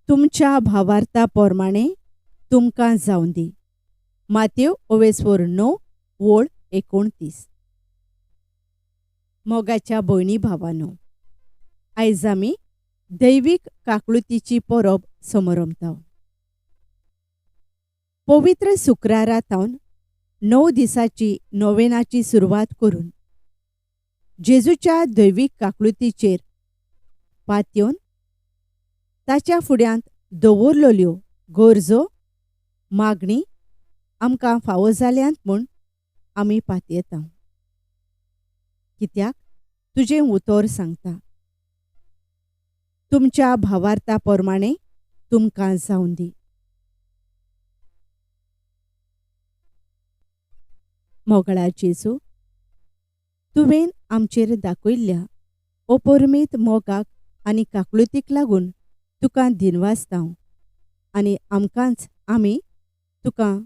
तुमच्या भावार्था पोरमाणें तुमकां जावं दी. मातेव ओवेस्वोर 9 वोळ 29. मोगाच्या भयणी भावानो, आयज आमी दैवीक काकळुतीची परब समरमता. पवित्र शुक्रारा थावन 9 दिसाची नोवेनाची सुरवात करून जेजूच्या दैवीक काकळुतीचेर पातयेवन ताच्या फुड्यांत दवरलेल्यो गरजो मागणी आमकां फावो जाल्यांत म्हूण आमी पातयेता. कित्याक तुजें उतर सांगता, तुमच्या भावार्था प्रमाणें तुमकां जावं दी. मोगळा जेजू, तुवें आमचेर दाखयल्ल्या अपरमीत मोगाक आनी काकळुतीक लागून तुका दिनवासता आनी आमकांच आमी तुका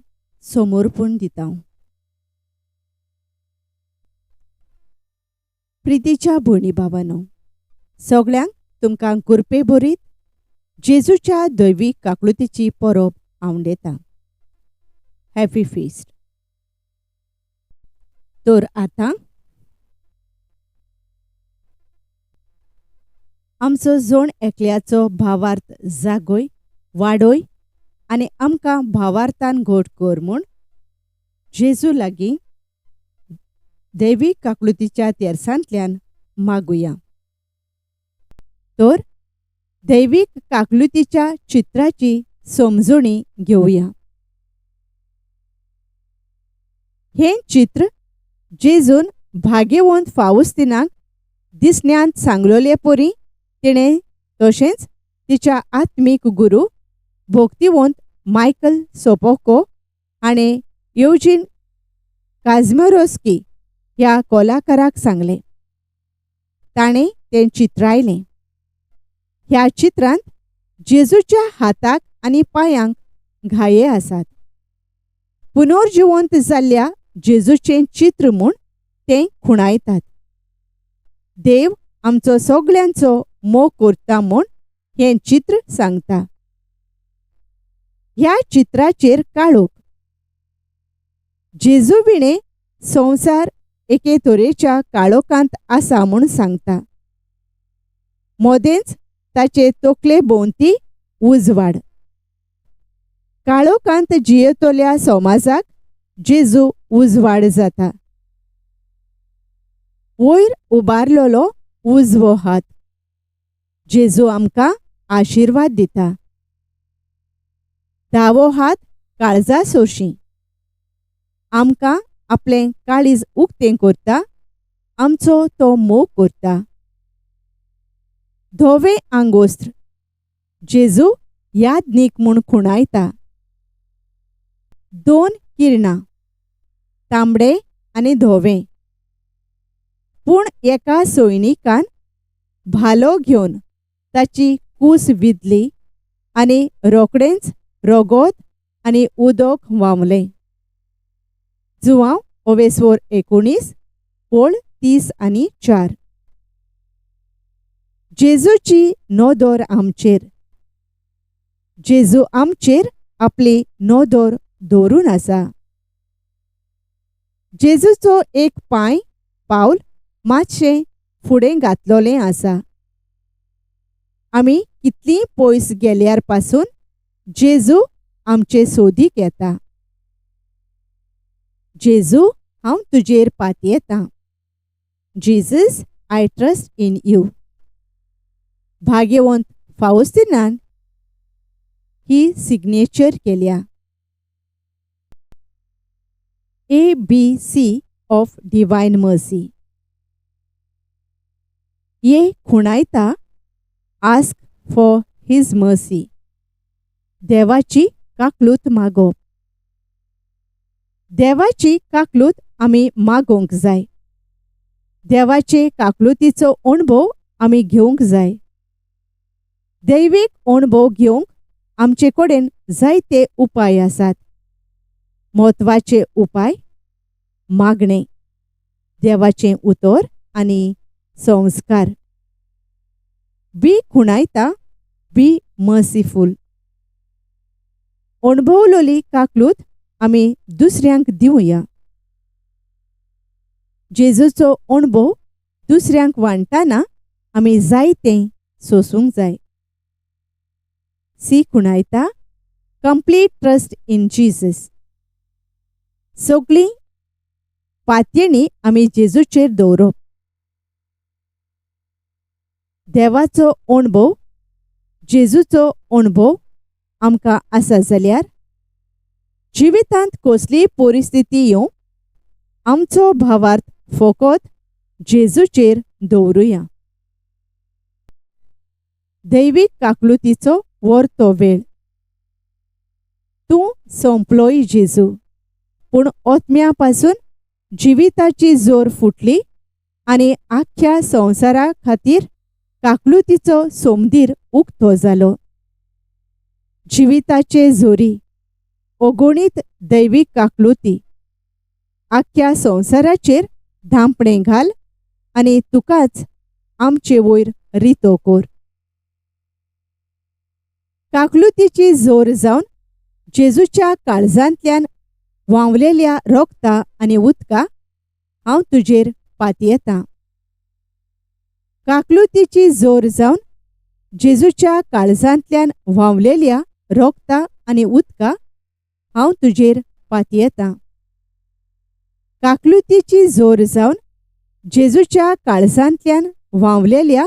समर्पण दिता. प्रितीच्या भयणी भावानो, सगळ्यांक तुमकां कृपे भरीत जेजूच्या दैवीक काकळुतीची परब आवडेता. Happy feast. तर आतां आमचो जण एकल्याचो भावार्थ जागय वाडय आनी आमकां भावार्थान घट कर म्हूण जेजू लागीं दैवीक काकळुतीच्या तेरसांतल्यान मागुया. तर दैवीक काकळुतीच्या चित्राची समजणी घेवया. हें चित्र जेजून भाग्यवंत फावस्तिनाक दिसण्यांत सांगलोले परी तिणें तशेंच तिच्या आत्मीक गुरू भक्तिवंत मायकल सोपोको हाणें येवजीन काझमरोस्की ह्या कलाकाराक सांगलें. ताणें तें चित्रायलें. ह्या चित्रांत जेजूच्या हाताक आनी पांयांक घाये आसात. पुनर्जिवंत जाल्ल्या जेजूचें चित्र म्हूण तें खुणायतात. देव आमचो सगळ्यांचो मोग करता म्हूण हें चित्र सांगता. ह्या चित्राचेर काळोख. जेजू विणें संवसार एके तरेच्या काळोखांत आसा म्हूण सांगता. मदेंच ताचे तकले भोंवती उजवाड. काळोखांत जियेतल्या समाजाक जेजू उजवाड जाता. वयर उबारलेलो उजवो हात. जेजू आमकां आशिर्वाद दिता. दावो हात काळजा सोशी. आमकां आपलें काळीज उक्तें करता, आमचो तो मोग करता. धवें आंगोस्त्र जेजू यादनीक म्हूण खुणायता. 2 किरणां, तांबडे आनी धवें. पूण एका सैनिकान भालो घेवन ताची कूस विदली आनी रोखडेंच रगत आनी उदक व्हांवलें. जुवांव ओवेस्वोर 19 ओळ 30 आनी 4. जेजूची नदर आमचेर. जेजू आमचेर आपली नदर दवरून आसा. जेजूचो एक पांय पावल मातशें फुडें घातलोलें आसा. आमी कितलीं पयस गेल्यार पासून जेजू आमचे सोदीक येता. जेजू, हांव तुजेर पातयेतां. Jesus, I trust in you. भाग्यवंत फावस्तिनान ही सिग्नेचर केल्या. A B C of divine mercy. A खुणायता ask for his mercy. देवाची काकलूत मागप. देवाची काकलूत आमी मागोवंक जाय. देवाचे काकलुतीचो अणभव आमी घेवंक जाय. दैवीक अणभव घेवंक आमचे कडेन जायते उपाय आसात. म्हत्वाचे उपाय मागणें, देवाचें उतर आनी संस्कार. बी खुणायता Be merciful. अणभवलोली काकलूत आमी दुसऱ्यांक दिवया. जेजूचो अणभव दुसऱ्यांक वांट्टाना आमी जायतें सोसूंक जाय. सी खुणायता कंप्लीट ट्रस्ट इन जीजस. सगळीं पातयेणी आमी जेजूचेर दवरप. देवाचो अणभव, जेजूचो अणभव आमकां आसा जाल्यार जिवितांत कसलीय परिस्थिती येवं आमचो भावार्थ फकत जेजूचेर दवरुया. दैवीक काकलुतीचो वर्तो वेळ. तूं सोंपलोय जेजू, पूण ओतम्या पासून जिविताची जोर फुटली आनी आख्ख्या संवसारा खातीर काकलुतीचो सोमदीर उक्तो जालो. जिविताचे जोरी अगणीत दैवीक काकलुती आख्ख्या संवसाराचेर धांपणें घाल आनी तुकाच आमचे वयर रितो कर. काकलुतीची जोर जावन जेजूच्या काळजांतल्यान व्हांवलेल्या रोगता आनी उदका हांव तुजेर पातयेतां. काकलुतीची जोर जावन जेजूच्या काळजांतल्यान व्हांवलेल्या रोगता आनी उदका हांव तुजेर पातयेतां. काकलुतीची जोर जावन जेजूच्या काळजांतल्यान व्हांवलेल्या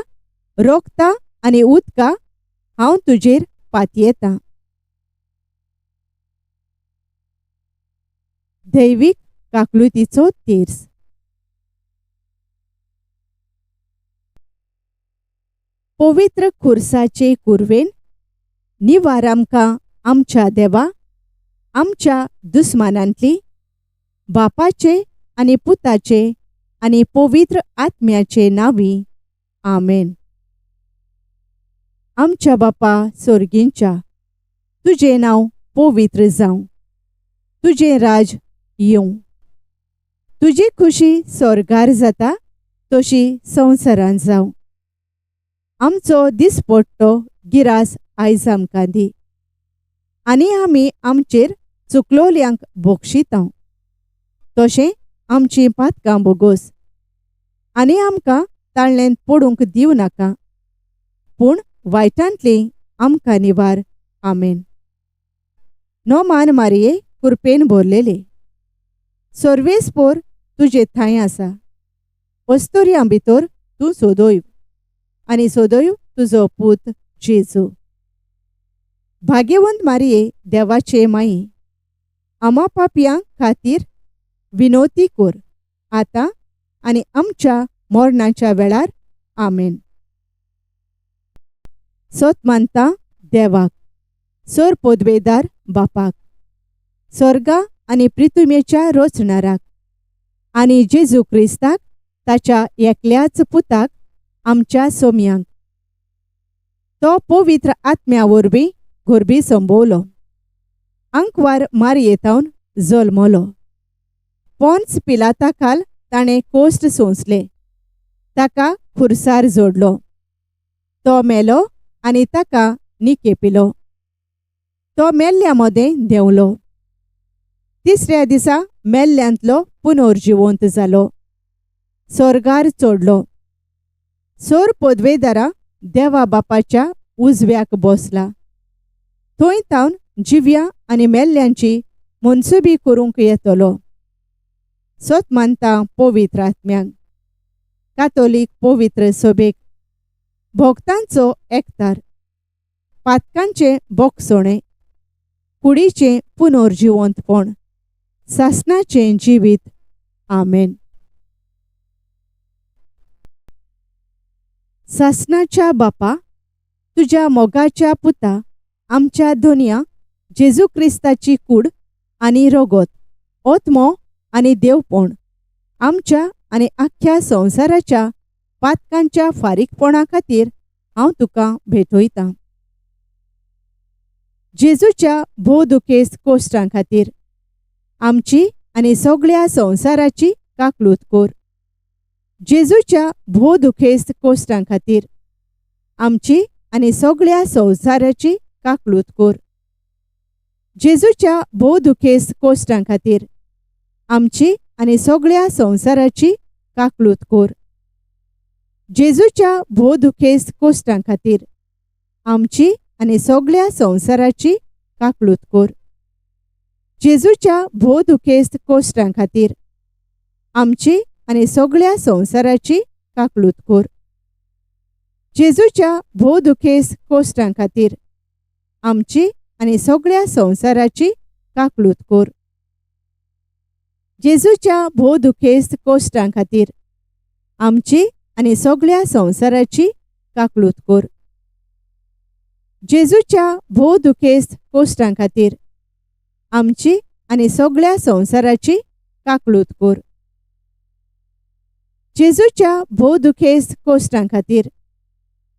रोगता आनी उदका हांव तुजेर पातयेतां. दैवीक काकलुतीचो तेर्स. पवित्र खुर्साचे कुरवेन निवार आमकां आमच्या देवा, आमच्या दुस्मानांतली, बापाचे आनी पुताचे आनी पवित्र आत्म्याचे नांवी. आमेन. आमच्या बापा सोर्गींच्या, तुजें नांव पवित्र जावं, तुजें राज येवं, तुजी खुशी स्वर्गार जाता तशी संवसारांत जावं. आमचो दिसपट्टो गिरास आयज आमकां दी आनी आमी आमचेर चुकलोल्यांक बोक्षितांव तशें आमचीं पातकां बोगोस आनी आमकां ताळ्ळेंत पडूंक दिवं नाका, पूण वायटांतली आमकां निवार. आमेन. नोमान मारये कुरपेन भरलेले सर्वेस्पोर तुजे थांय आसा. अस्तुऱ्यां भितर तूं सोदोय आनी सोदोय तुजो पूत जेजू. भाग्यवंत मारये देवाचे माई, आमा पापयां खातीर विनोती कर आतां आनी आमच्या मरणाच्या वेळार. आमेन. सत मानता देवाक, सर पदवेदार बापाक, स्वर्गा आनी पृथ्वीच्या रचणाराक आनी जेजू क्रिस्ताक ताच्या एकल्याच पुताक आमच्या सोम्यांक, तो पवित्र आत्म्या वरवीं गोरबी संभवलो, आंकवार मारयेतावन जल्मलो, पोन्स पिलाता खाल ताणें कोश्ट सोंसले, ताका खुर्सार जोडलो, तो मेलो आनी ताका निकेपिलो, तो मेल्ल्या मदें देंवलो, तिसऱ्या दिसा मेल्ल्यांतलो पुनर्जिवंत जालो, स्वर्गार चडलो, सोर पदवेदारा देवा बापाच्या उजव्याक बसला, थंय तावन जिव्या आनी मेल्ल्यांची मनसुबी करूंक येतलो. सत मानता पवित्र आत्म्यांक, कातोलीक पवित्र सभेक, भक्तांचो एकतार, पातकांचें बोगसणें, कुडीचें पुनर्जिवंतपण, सासणाचें जिवीत. आमेन. सासणाच्या बापा, तुज्या मोगाच्या पुता आमच्या धोनया जेजू क्रिस्ताची कूड आनी रगत, ओत्मो आनी देवपण आमच्या आनी आख्ख्या संवसाराच्या पातकांच्या फारीकपणा खातीर हांव तुका भेटयतां. जेजूच्या भोव दुखेस्त कोश्टां खातीर आमची आनी सगळ्या संवसाराची काकलूत कर. जेजूच्या भोव दुखेस्त कोश्टां खातीर आमची आनी सगळ्या संवसाराची काकळूत कर. जेजूच्या भोव दुखेस्त कोश्टां खातीर आमची आनी सगळ्या संवसाराची काकळूत कर. जेजूच्या भोव दुखेस्त कोश्टां खातीर आमची आनी सगळ्या संवसाराची काकळूत कर. जेजूच्या भोव दुखेस्त कोश्टां खातीर आमची आनी सगळ्या संवसाराची काकळूत कर. जेजूच्या भोव दुखेस्त कोश्टां खातीर आमची आनी सगळ्या संवसाराची काकळूत कर. जेजूच्या भोव दुखेस्त कोश्टां खातीर आमची आनी सगळ्या संवसाराची काकळूत कर. जेजूच्या भोव दुखेस्त कोश्टां खातीर आमची आनी सगळ्या संवसाराची काकळूत कर. जेजूच्या भोव दुखेस्त कोश्टां खातीर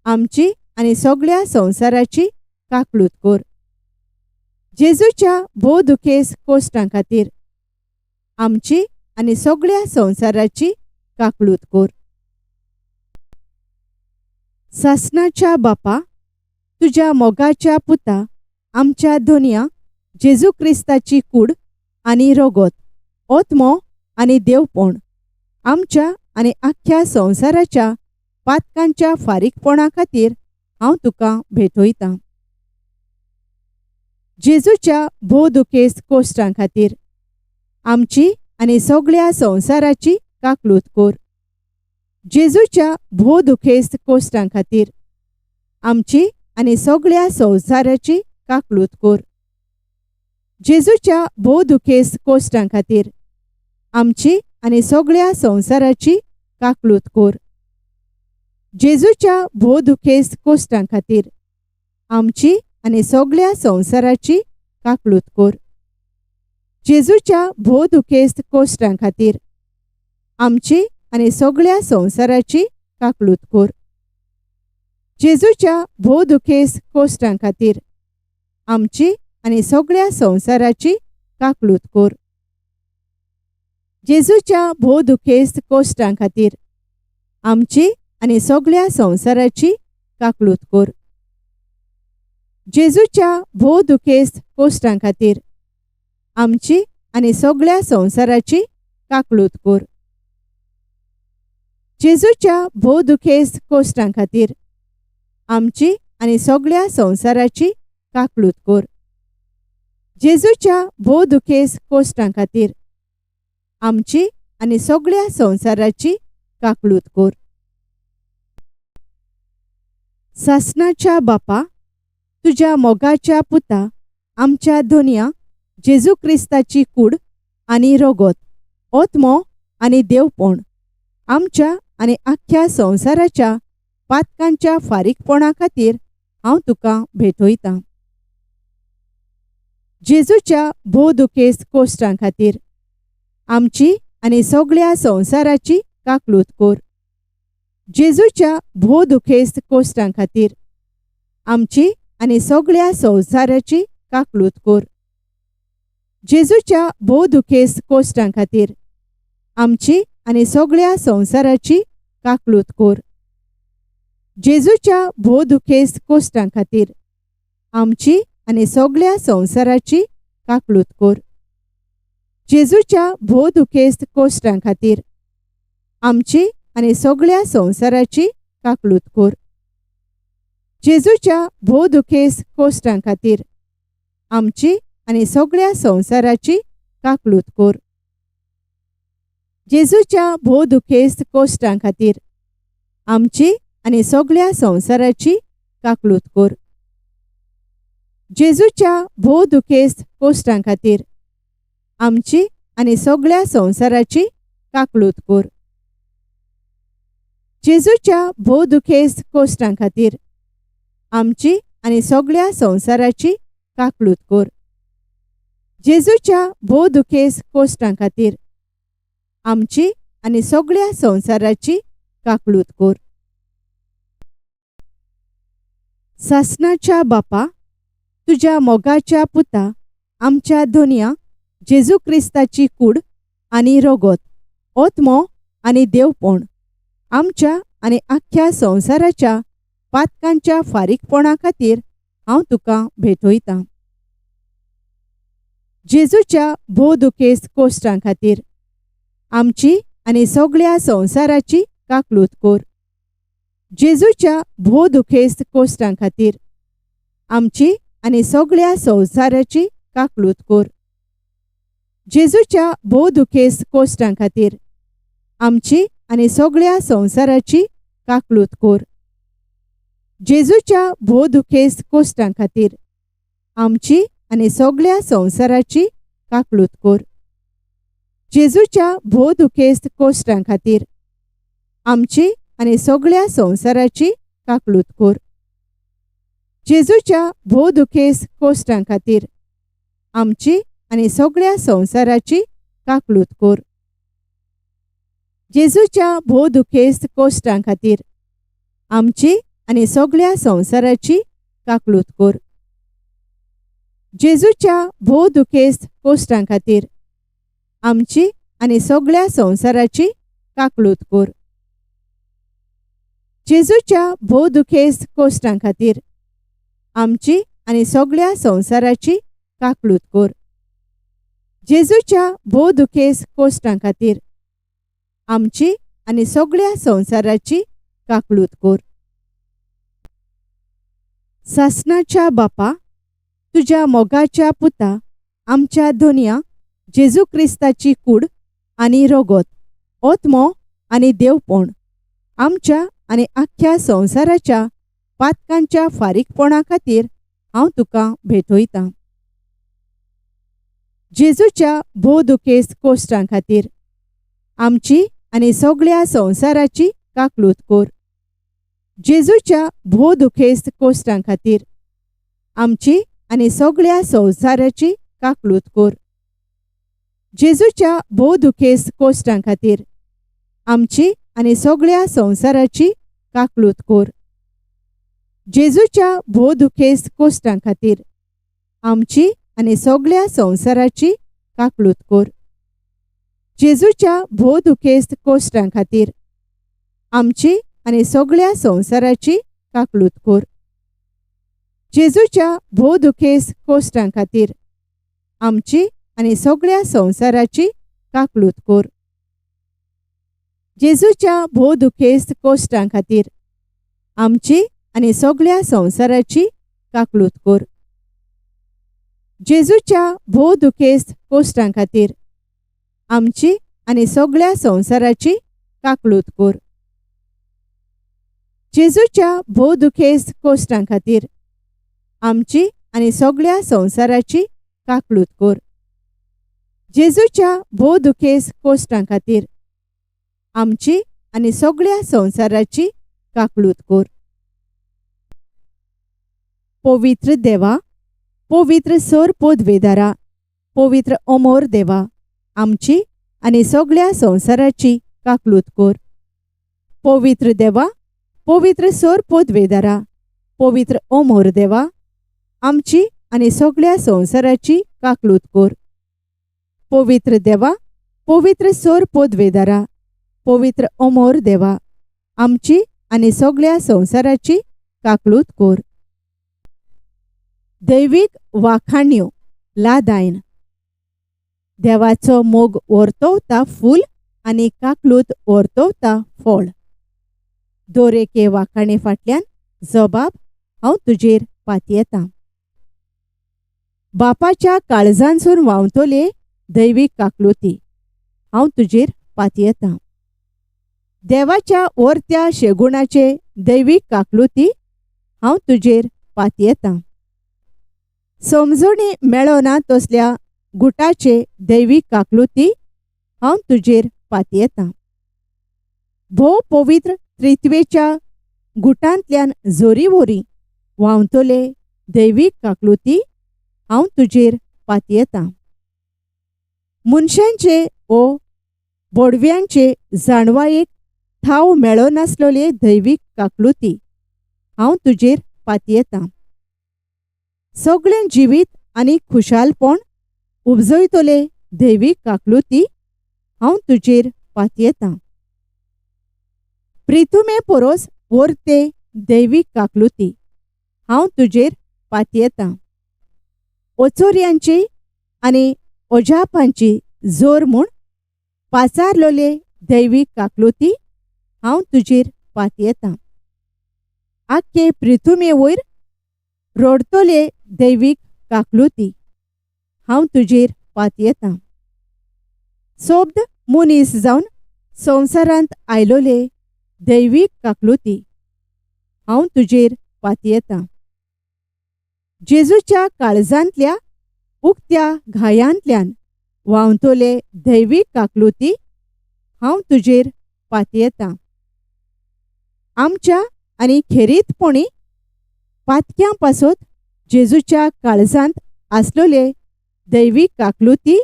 आमची आनी सगळ्या संवसाराची काकळूत कर. जेजूच्या भोव दुखेस्त कोश्टां खातीर आमची आनी सगळ्या संवसाराची काकळूत कर. सासणाच्या बापा, तुज्या मोगाच्या पुता आमच्या धनया जेजू क्रिस्ताची कूड आनी रगत, आत्मो आनी देवपण आमच्या आनी आख्ख्या संवसाराच्या पातकांच्या फारीकपणा खातीर हांव तुका भेटयतां. जेजूच्या भोव दुखेस्त कोश्टां खातीर आमची आनी सगळ्या संवसाराची काकळूत कर. जेजूच्या भोव दुखेस्त कोश्टां खातीर आमची आनी सगळ्या संवसाराची काकळूत कर. जेजूच्या भोव दुखेस्त कोश्टां खातीर आमची आनी सगळ्या संवसाराची काकळूत कर. जेजूच्या भोव दुखेस्त कोश्टां खातीर आमची आनी सगळ्या संवसाराची काकळूत कर. जेजूच्या भोव दुखेस्त कोश्टां खातीर आमची आनी सगळ्या संवसाराची काकळूत कर. जेजूच्या भोव दुखेस्त कोश्टां खातीर आमची आनी सगळ्या संवसाराची काकळूत कर. जेजूच्या भोव दुखेस्त कोश्टां खातीर आमची आनी सगळ्या संवसाराची काकळूत कर. जेजूच्या भोव दुखेस्त कोश्टां खातीर आमची आनी सगळ्या संवसाराची काकळूत कर. जेजूच्या भोव दुखेस्त कोश्टां खातीर आमची आनी सगळ्या संवसाराची काकळूत कर. जेजूच्या भोव दुखेस्त कोश्टां खातीर आमची आनी सगळ्या संवसाराची काकळूत कर. सासणाच्या बापा, तुज्या मोगाच्या पुता आमच्या धनया जेजू क्रिस्ताची कूड आनी रगत, आत्मो आनी देवपण आमच्या आनी आख्ख्या संवसाराच्या पातकांच्या फारीकपणा खातीर हांव तुका भेटयतां. जेजूच्या भोव दुखेस्त कोश्टां खातीर आमची आनी सगळ्या संवसाराची काकळूत कर. जेजूच्या भोव दुखेस्त कोश्टां खातीर आमची आनी सगळ्या संवसाराची काकळूत कर. जेजूच्या भोव दुखेस्त कोश्टां खातीर आमची आनी सगळ्या संवसाराची काकळूत कर. जेजूच्या भोव दुखेस्त कोश्टां खातीर आमची आनी सगळ्या संवसाराची काकळूत कर. जेजूच्या भोव दुखेस्त कोश्टां खातीर आमची आनी सगळ्या संवसाराची काकळूत कर. जेजूच्या भोव दुखेस्त कोश्टां खातीर आमची आनी सगळ्या संवसाराची काकळूत कर. जेजूच्या भोव दुखेस्त कोश्टां खातीर आमची आनी सगळ्या संवसाराची काकळूत कर. जेजूच्या भोव दुखेस्त कोश्टां खातीर आमची आनी सगळ्या संवसाराची काकळूत कर. जेजूच्या भोव दुखेस्त कोश्टां खातीर आमची आनी सगळ्या संवसाराची काकळूत कर. जेजूच्या भोव दुखेस्त कोश्टां खातीर आमची आनी सगळ्या संवसाराची काकळूत कर. सासणाच्या बापा, तुज्या मोगाच्या पुता आमच्या धनया जेजू क्रिस्ताची कूड आनी रगत, आत्मो आनी देवपण आमच्या आनी आख्ख्या संवसाराच्या पातकांच्या फारीकपणा खातीर हांव तुका भेटयतां. जेजूच्या भोव दुखेस्त कोश्टां खातीर आमची आनी सगळ्या संवसाराची काकलूत कर. जेजूच्या भोव दुखेस्त कोश्टां खातीर आमची आनी सगळ्या संवसाराची काकलूत कर. जेजूच्या भोव दुखेस्त कोश्टां खातीर आमची आनी सगळ्या संवसाराची काकलूत कर. जेजूच्या भोव दुखेस्त कोश्टां खातीर आमची आनी सगळ्या संवसाराची काकलूत कर. जेजूच्या भोव दुखेस्त कोश्टां खातीर आमची आनी सगळ्या संवसाराची काकलूत कर. जेजूच्या भोव दुखेस्त कोश्टां खातीर आमची आनी सगळ्या संवसाराची काकलूत कर. जेजूच्या भोव दुखेस्त कोश्टां खातीर आमची आनी सगळ्या संवसाराची काकलूत कर. जेजूच्या भोव दुखेस्त कोश्टां खातीर आमची आनी सगळ्या संवसाराची काकलूत कर. जेजूच्या भोव दुखेस्त कोश्टां खातीर आमची आनी सगळ्या संवसाराची काकलूत कर. जेजूच्या भोव दुखेस्त कोश्टां खातीर आमची आनी सगळ्या संवसाराची काकलूत कर. सासणाच्या बापा, तुज्या मोगाच्या पुता आमच्या धोनया जेजू क्रिस्ताची कूड आनी रगत, ओत्मो आनी देवपण आमच्या आनी आख्ख्या संवसाराच्या पातकांच्या फारीकपणा खातीर हांव तुका भेटयतां. जेजूच्या भोव दुखेस्त कोश्टां खातीर आमची आनी सगळ्या संवसाराची काकलूत कर. जेजूच्या भोव दुखेस्त कोश्टां खातीर आमची आनी सगळ्या संवसाराची काकलूत कर. जेजूच्या भोव दुखेस्त कोश्टां खातीर आमची आनी सगळ्या संवसाराची काकलूत कर. जेजूच्या भोव दुखेस्त कोश्टां खातीर आमची आनी सगळ्या संवसाराची काकलूत कर. जेजूच्या भोव दुखेस्त कोश्टां खातीर आमची आनी सगळ्या संवसाराची काकलूत कर. जेजूच्या भोव दुखेस्त कोश्टां खातीर आमची आनी सगळ्या संवसाराची काकलूत कर. जेजूच्या भोव दुखेस्त कोश्टां खातीर आमची आनी सगळ्या संवसाराची काकलूत कर. जेजूच्या भोव दुखेस्त कोश्टां खातीर आमची आनी सगळ्या संवसाराची काकलूत कर. जेजूच्या भोव दुखेस्त कोश्टां खातीर आमची आनी सगळ्या संवसाराची काकलूत कर. जेजूच्या भोव दुखेस्त कोश्टां खातीर आमची आनी सगळ्या संवसाराची काकलूत कर. पवित्र देवा, पवित्र सर पदवेदारा, पवित्र अमर देवा, आमची आनी सगळ्या संवसाराची काकलूत कर. पवित्र देवा, पवित्र सर पदवेदारा, पवित्र अमर देवा, आमची आनी सगळ्या संवसाराची काकलूत कर. पवित्र देवा, पवित्र सर पदवेदारा, पवित्र अमर देवा, आमची आनी सगळ्या संवसाराची काकलूत कर. दैवीक वाखाण्यो लादायन. देवाचो मोग वर्तवता फूल आनी काकलूत वर्तवता फळ. दरेके वाखाणे फाटल्यान जबाब हांव तुजेर पातयेतां. बापाच्या काळजांसून व्हांवतले दैवीक काकलुती हांव तुजेर पातयेतां. देवाच्या वर्त्या शेगुणाचे दैवीक काकलुती हांव तुजेर पातयेतां. समजणी मेळना तसल्या गुटाचे दैवीक काकलुती हांव तुजेर पातयेतां. भोव पवित्र त्रित्वेच्या गुटांतल्यान जोरी वरी व्हांवतले दैवीक काकलुती हांव तुजेर पातयेतां. मनशांचे ओ बोडव्यांचे जाणवायेक थाव मेळनासलेले दैवीक काकलुती हांव तुजेर पातयेतां. सगळें जिवीत आनी खुशालपण उपजयतले दैवीक काकलुती हांव तुजेर पातयेतां. प्रितुमे पोरोस वर्ते दैवीक काकलुती, हांव तुजेर पातयेतां. ओचोर्यांची आनी ओजापांची जोर म्हूण पाचारलोले दैवीक काकलुती, हांव तुजेर पातयेतां. आख्खे पृथुमे वयर रोडतोले दैवीक काकलुती, हांव तुजेर पातयेतां. सोब्द मनीस जावन संवसारांत आयलोले दैवीक काकलुती, हांव तुजेर पातयेतां. जेजूच्या काळजांतल्या उक्त्या घायांतल्यान व्हांवतोले दैवीक काकलुती, हांव तुजेर पातयेतां. आमच्या आनी खेरीतपणी पातक्यां पासत जेजूच्या काळजांत आसलोले दैवीक काकलुती,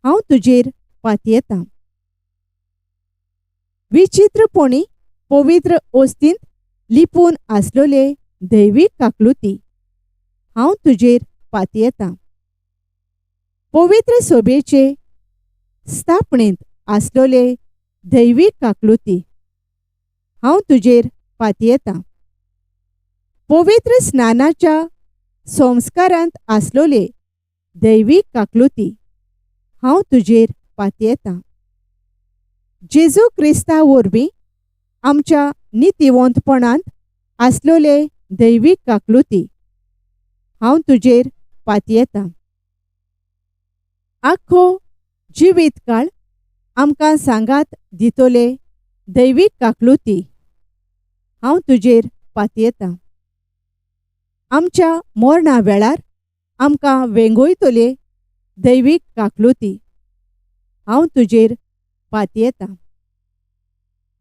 हांव तुजेर पातयेतां. विचित्रपणी पवित्र ओस्तींत लिपून आसलोले दैवीक काकलुती, हांव तुजेर पातयेतां. पवित्र सोबेचे स्थापणेंत आसलोले दैवीक काकलुती, हांव तुजेर पातयेतां. पवित्र स्नानाच्या संस्कारांत आसलोले दैवीक काकलुती, हांव तुजेर पातयेतां. जेजू क्रिस्ता वरवीं आमच्या नितिवंतपणांत आसलोले दैवीक काकलुती, हांव तुजेर पातयेतां. आख्खो जिवीत काळ आमकां सांगात दितोले दैवीक काकलुती, हांव तुजेर पातयेतां. आमच्या मरणा वेळार आमकां वेंगयतोले दैवीक काकलुती, हांव तुजेर पातयेतां.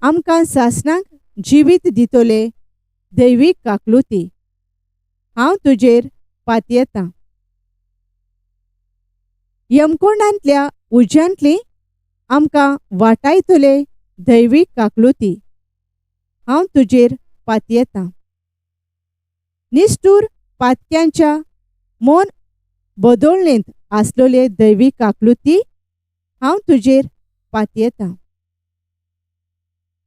आमकां सासणाक जिवीत दितोले दैवीक काकलुती, हांव तुजेर पातयेतां. यमकोंडांतल्या उज्यांतली आमकां वाटायतोले दैवीक काकलुती, हांव तुजेर पातयेतां. निश्ठूर पातक्यांच्या मन बदोळणेंत आसलोले दैवीक काकलुती, हांव तुजेर पातयेतां.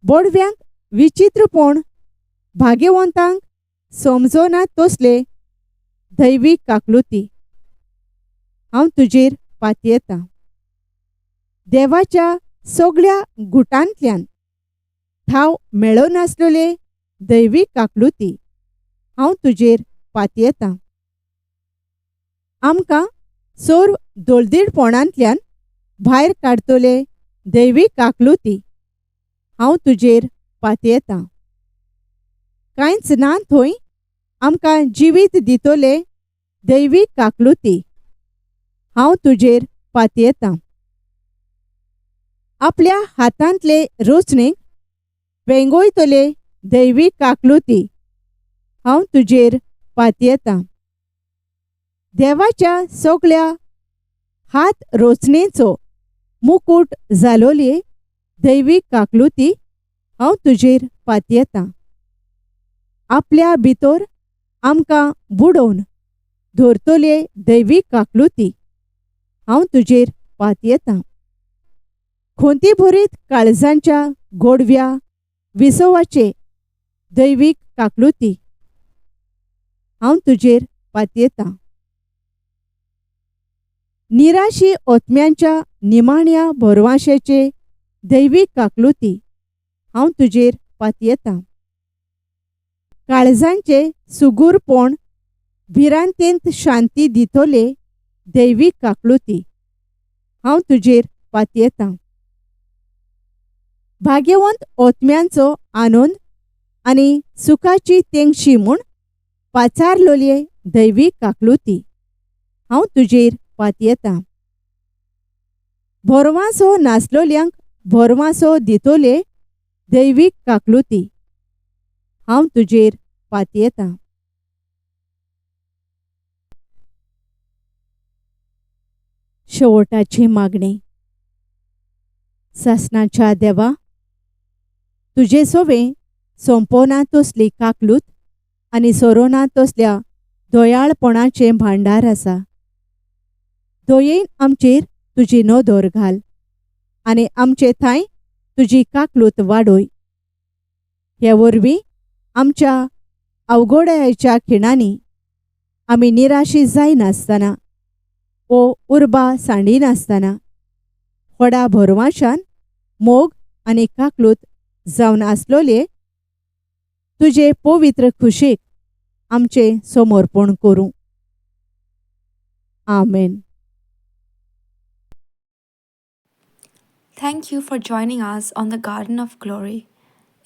बोडव्यांक विचित्रपण भाग्यवंतांक समजना तसले दैवीक काकलुती, हांव तुजेर पातयेतां. देवाच्या सगळ्या गुटांतल्यान ठाव मेळनासलोले दैवीक काकलुती, हांव तुजेर पातयेतां. आमकां सर्व दोलदीडपणांतल्यान भायर काडतोले दैवीक काकलुती, हांव तुजेर पातयेतां. कांयच ना थंय आमकां जिवीत दितोले दैवीक काकलुती, हांव तुजेर पातयेतां. आपल्या हातांतले रोचणेक वेंगयतोले दैवीक काकलुती, हांव तुजेर पातयेतां. देवाच्या सगळ्या हात रोचणेचो मुकूट जालोले दैवीक काकलुती, हांव तुजेर पातयेतां. आपल्या भितर आमकां बुडोवन धरतोले दैवीक काकलुती, हांव तुजेर पातयेतां. खोंती भरीत काळजांच्या गोडव्या विसवाचे दैवीक काकलुती, हांव तुजेर पातयेतां. निराशी ओतम्यांच्या निमाण्या भरवाशेचे दैवीक काकलुती, हांव तुजेर पातयेतां. काळजांचे सुगूरपण भिरांतेंत शांती दितोले दैवीक काकलुती, हांव तुजेर पातयेतां. भाग्यवंत ओतम्यांचो आनंद आनी सुखाची तेंगशी म्हूण पाचारलोले दैवीक काकलुती, हांव तुजेर पातयेतां. भरवांसो नासलोल्यांक भरवांसो दितोले दैवीक काकलुती, हांव तुजेर पातयेतां. शेवटाची मागणी. सासणाच्या देवा, तुजे सोवे सोंपोना तसली काकलूत आनी सोरोना तसल्या दयाळपणाचें भांडार आसा. दयेन आमचेर तुजी नदर घाल आनी आमचे थांय तुजी काकलूत वाडय. हे वरवीं आमच्या अवघडायेच्या खिणांनी आमी निराशी जायनासतना वो उर्बा सांडिनासतना व्हडा भरवाशान मोग आनी काकलूत जावन आसलोले तुजे पवित्र खुशेक आमचें समर्पण करूं. आमेन. Thank you for joining us on the Garden of Glory.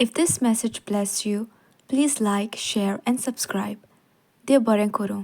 If this message blessed you, please like, share, and subscribe. देव बरें करूं.